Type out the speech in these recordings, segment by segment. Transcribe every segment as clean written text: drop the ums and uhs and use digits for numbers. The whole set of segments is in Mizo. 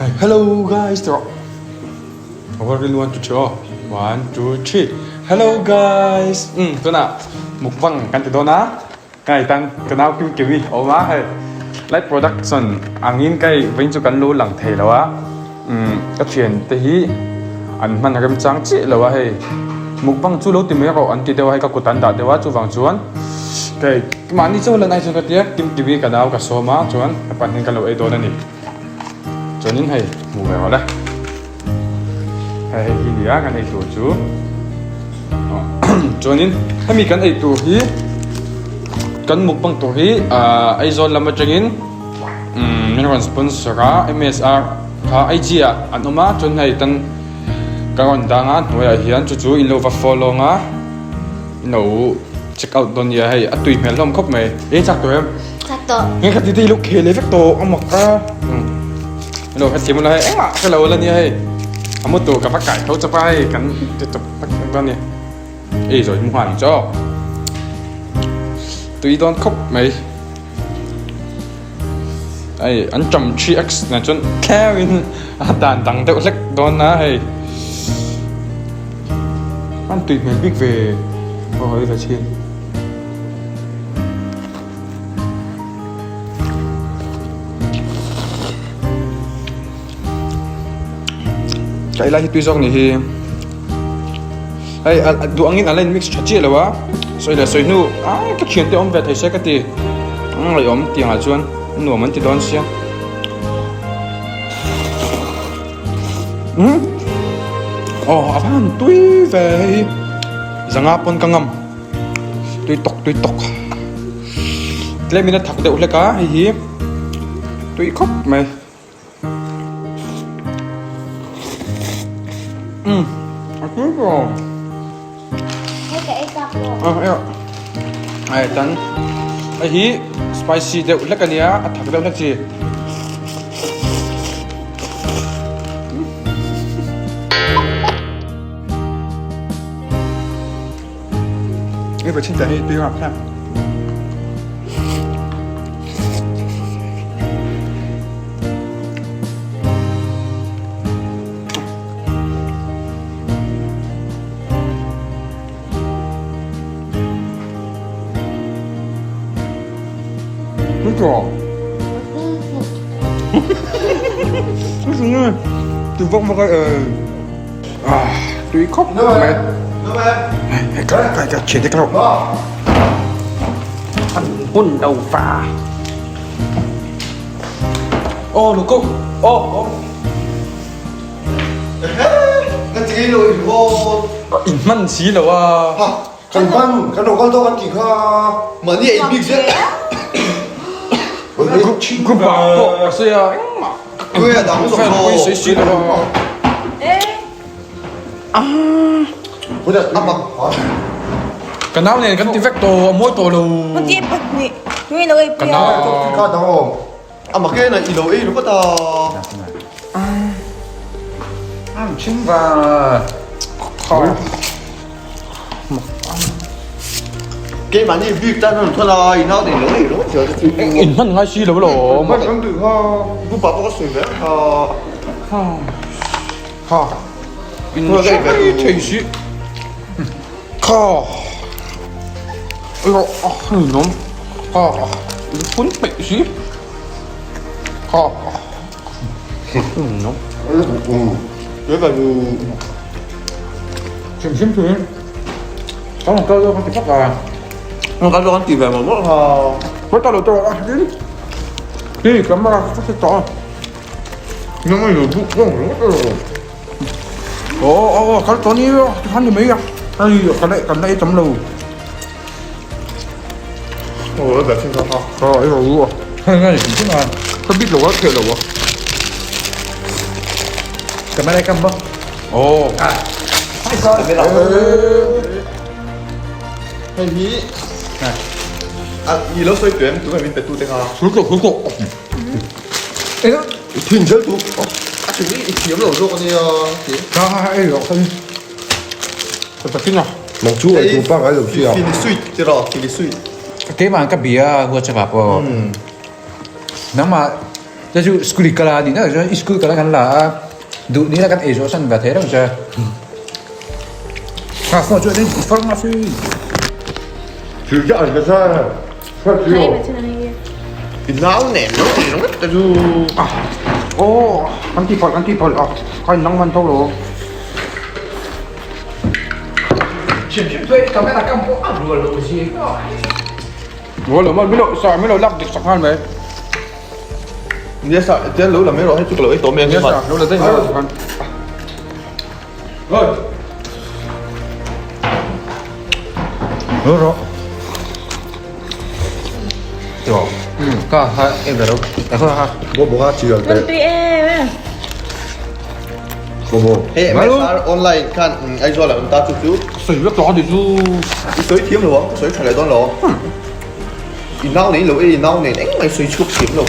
Hello guys ti rawh. Over rin 1 2 3 aw. 1 2 3 Hello guys. Um tunah mukbang kan ti dawn a. Ka hei tan ka nau Kim Kimi a awm a hei light production angin ka hei vawiin chu kan lo lang thei lo a umm ka thian te hi an hman remchang chiah lo a hei mukbang chu lo ti mai rawh an ti deuh a hei ka kut an dah deuh a chuvang chuan ka hei mahni chauh lan ai chuan ka tia Kim Kimi ka nau ka sawm a chuan ka pahnih ka lo ei dawn a ni chuanin hei hmuh ve rawh le. Hei hi nia kan ei tur chu chuanin hemi kan ei tur hi kan mukbang tur hi ah Aizawl lam atangin umm min rawn sponsor a M S R kha I G ah an awm a chuan hei tan ka rawn dang a hnuaiah hian chu chu in lo va follow ang a in lo check out dawn nia hei a tui hmel hlawm khawp mai e chak tawh em chak tawh nge kha ti te i lo khel leh vek tawh a mak a. Hello ka thiam ula hei engmah ka lo la nia hei a mu tur ka va kai tho chawp a hei kan ti chawp tak tak dawn a ni ei zawi mu nghal ang chu tui dawn khawp mai hei an ṭam 3x nen chuan tlem in a dan dang deuh hlek dawn a hei an tui hmel bik ve aw hawi ve chhin. Ka ei lai hi tui zawk nih hi hei a duh angin a la in mix tha chiah lo a sawi leh sawi hnu a ka thian te awm ve thei se ka ti a ngaihawm tiang ah chuan a nuam an ti dawn sia umm aw a van tui ve hei hi zanga pawn ka ngam tui tawk tui tawk. Tlemin a thak deuh hlek a hei hi tui khawp mai umm a tui ber a ei rawh hei tan hei hi spicy deuh hlek a nia a thak deuh hlek chi. Hei va chhinchah hi tui ngak thlak. Tui tawh. Tui vak vak a e. Tui khawp mai. Hei ka ka ka thian te ka lo. An hun lo va. Ô lô cô. Ô ô. Ka ti lo in ho. In hman si lo a. Ha, kan hman kan lo kal tawh kan ti kha. Mahni ei bik zel. Group ah pawh ka sawi a engmah. Ka nau nen kan ti vek tawh a mawi tawh lo. Ka nau. Keimahni bik tan an thawn a, i nau nei lo ei ringawt zel chu. In hman ngai si lo lo. Hman kan duh kha, group ah pawh ka sawi ve ang kha. Ha. In hre thei si. Kha. Ro a hnuhnawm. Ha. In phun peih si. Ha. Hnuhnawm. Hrim hrim thin. Kan rawn kal dawn kan ti vak a. Rawn kal dawn kan ti ve mawlh mawlh a. Ka ta lo tawh a tin. Hi camera ka hre tawh a. Nang ai lo duh vang ringawt elo. Aw aw kal tawh ni tikhan ni mai a. Hei kan la kan la ei tam lo. Aw a vaccine kha kha. Kha ei ro a. Hei ngai hrim hrim a. Ka bik lo a khel lo a. Camera kam maw? Aw. Hei hi a i lo sawi tuem tunge min pe tu te kha. Thil tawh thil tawh. I thin zel tu. A thin hi i thiam lo zawk ania ti. Kha kha ei rawh kha hi. Ka takin a. Nang chu ei tur pangai lo sia. Fili sweet ti rawh fili sweet. Keimah ka bia WhatsApp ah pawh nangmah. Chu chu school i kal a nih na chuan school kal a kan la a duh ni la kan ei zawh san ve thei reng che. Kha phone chu a far nga si. I nau nen lo ei ringawt te chu. Aw kan ti palh kan ti palh a kha in nang man tho lo. Chim chim chuan camera kam pawh a rual lo zia Rual lo maw milo sa milo lak dik sak nghal mai. Nia sa tian lo la mai rawh hei chu ka lo ei tawh mai ang Nia sa lo la daih mai rawh khan. Oi. Ro ro. Ro. Ka ha e ve ro. Ta ha. Bo bo ha chi al te. Tui em. Bo bo. Hei MSR online khan Aizawl ah an ta chu chu. Sawi vek tawh a ti chu. I sawi thiam lo ang, ka sawi tha leh dawn lo. I nau nei lo e, i nau nen engmah i sawi chhuak thiam lo.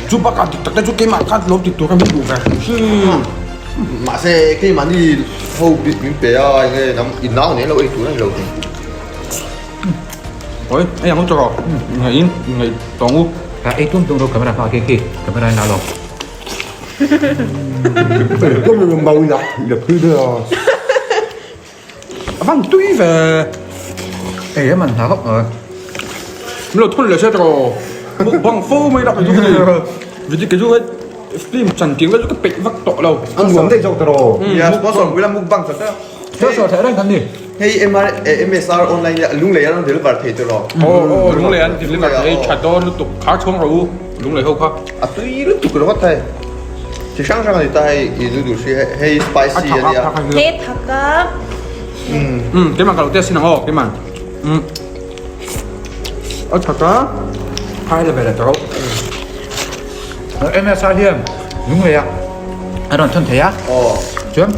Chu bakah dik tak te chu keimah khan lawm ti tur kha min duh ve hrim hrim. Mahse keimahni ho bik min pe a, enge nam i nau nei lo ei tur a ni lo thei. Oi, ei ang u tawh rawh. Ngaih in, ngaih tawng u. Ka ei tum tum ro camera hma khi khi camera in a lo. Ka mi mau yak yak hi de a. A van tui ve. Ei a man hna khawp mai. Min lo thun leh se tawh. Mukbang fo mai rak chu ka ni. Video ke chu hei film chan tiang vel chu ka peih vak tawh lo. A nuam daih zawk tawh. Nia sponsor pui la mukbang chat a. Sponsor theih reng kan ni. Hei MR MSR online hi lunglei an rawn deliver thei tawh lo. Aw aw lunglei an deliver thei tha dawn lutuk khar chhawng rawh u lunglei ho kha. A tui lutuk ringawt hei. Chi hrang hrang a ni ta hei i nu duh hri hei spicy a nia. He thak a. Um keimah ka lo test sin ang aw keimah. Um a thak a phai la ve leh tawh. MSR hian lunglei ah a rawn thawn thei a. Aw. Chuan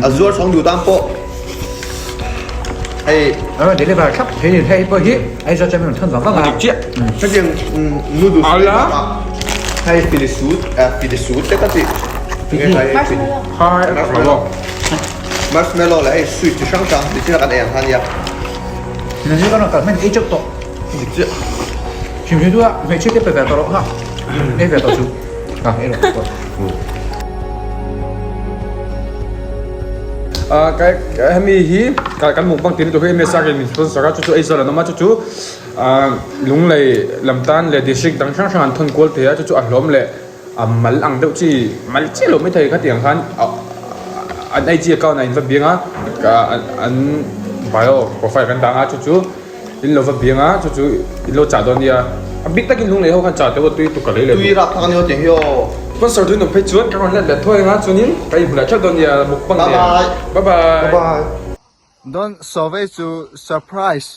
A zuar chhawng duh tan pawh hei a rawn deliver thlap thei ni hei pawh hi Aizawl chuan min rawn thawn vang vang a. A dik chiah. Hetiang noodles Ala. ei bakah hei pili sut eh pili sut te ka tih Marshmallow. Khai a tak lo aw. Marshmallow leh hei sweet chi hrang hrang ti chin a kan ei ang kha nia. Nanzi ka rawn kal hman ei chauh tawh. Dik chiah. Hrim hrim chu a hmeichhia te pe ve tawh loh kha. Ei ve tawh chu. A ei rawh tawh. Hemi hi kan mukbang tih lutuk hi MSR in min sponsor a chu chu Aizawl an awm a chu chu Lunglei lam tan leh district dang hrang hrang an thawn kual thei a chu chu a hlawm leh a mal ang deuh chi mal chiah lo maithei kha tiang khan an IG account ah in va biang a an bio profile kan dang a chu chu in lo va biang a chu chu in lo chah dawn nia a bik takin Lunglei ho khan chah teuh a tui tuk ka lei leh Tui rap phak a ni aw tiang hi aw. Sponsor tui nawm phei chuan ka rawn let leh thuai anga chuanin ka inhmu leh theuh dawn nia mukbang nen. Bye bye. Bye bye. Don sawei chu surprise.